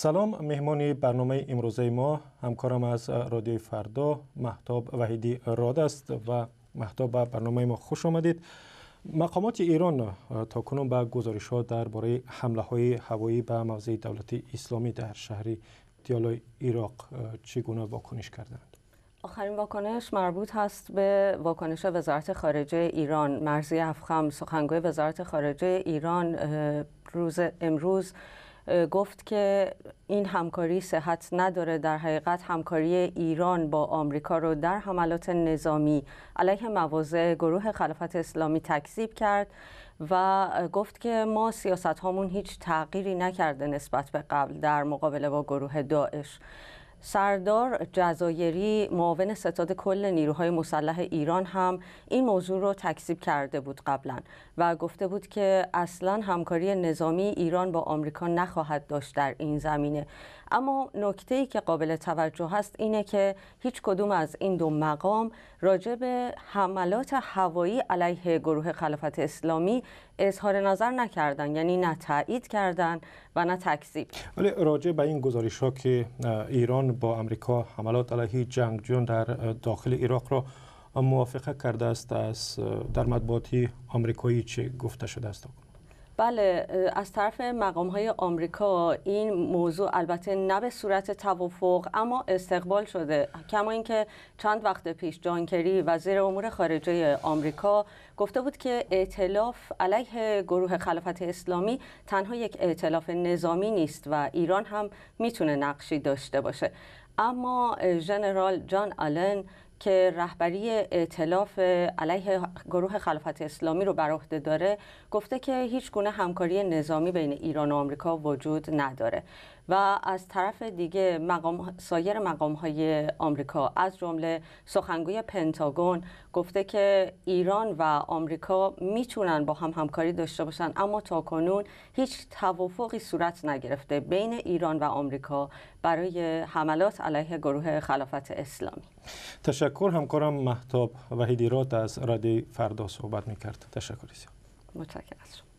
Салом, меҳмони барномаи имрӯзаи мо ҳамкорам аз Радиои Фардо Маҳтоб Ваҳидӣ Род аст ва Маҳтоб, ба барномаи мо хуш омадед. Мақомоти Эрон то кунун ба гузоришҳо дар бораи ҳамлаҳои ҳавоӣ ба мавзеи Давлати Исломӣ дар шаҳри Диёлои Ироқ чӣ гуна вокуниш карданд? آخرین واکنش مربوط هست به واکنش وزارت خارجه ایران. مرضیه افخم، سخنگوی وزارت خارجه ایران، روز امروز گفت که این همکاری صحت نداره. در حقیقت همکاری ایران با آمریکا رو در حملات نظامی علیه مواضع گروه خلافت اسلامی تکذیب کرد و گفت که ما سیاست هامون هیچ تغییری نکرده نسبت به قبل در مقابله با گروه داعش. سردار جزایری، معاون ستاد کل نیروهای مسلح ایران، هم این موضوع رو تکذیب کرده بود قبلا و گفته بود که اصلا همکاری نظامی ایران با آمریکا نخواهد داشت در این زمینه. اما نکته‌ای که قابل توجه هست اینه که هیچ کدوم از این دو مقام راجع به حملات هوایی علیه گروه خلافت اسلامی اظهار نظر نکردن، یعنی نه تایید کردن و نه تکذیب. ولی راجع به این گزارش ها که ایران با امریکا حملات علیه جنگجویان در داخل عراق را موافقه کرده است، از در مطبوعات آمریکایی چه گفته شده است؟ بله، از طرف مقام های آمریکا این موضوع البته نه به صورت توافق اما استقبال شده. کما اینکه چند وقت پیش جان کری، وزیر امور خارجه آمریکا، گفته بود که ائتلاف علیه گروه خلافت اسلامی تنها یک ائتلاف نظامی نیست و ایران هم میتونه نقشی داشته باشه. اما ژنرال جان آلن که رهبری ائتلاف علیه گروه خلافت اسلامی رو بر عهده داره، گفته که هیچ گونه همکاری نظامی بین ایران و آمریکا وجود نداره. و از طرف دیگه سایر مقام های آمریکا، از جمله سخنگوی پنتاگون، گفته که ایران و آمریکا میتونن با هم همکاری داشته باشن، اما تا کنون هیچ توافقی صورت نگرفته بین ایران و آمریکا برای حملات علیه گروه خلافت اسلامی. تشکر. همکارم مهتاب وحیدی راد از رادیو فردا صحبت میکرد. تشکر زیاد. متشکرم از شما.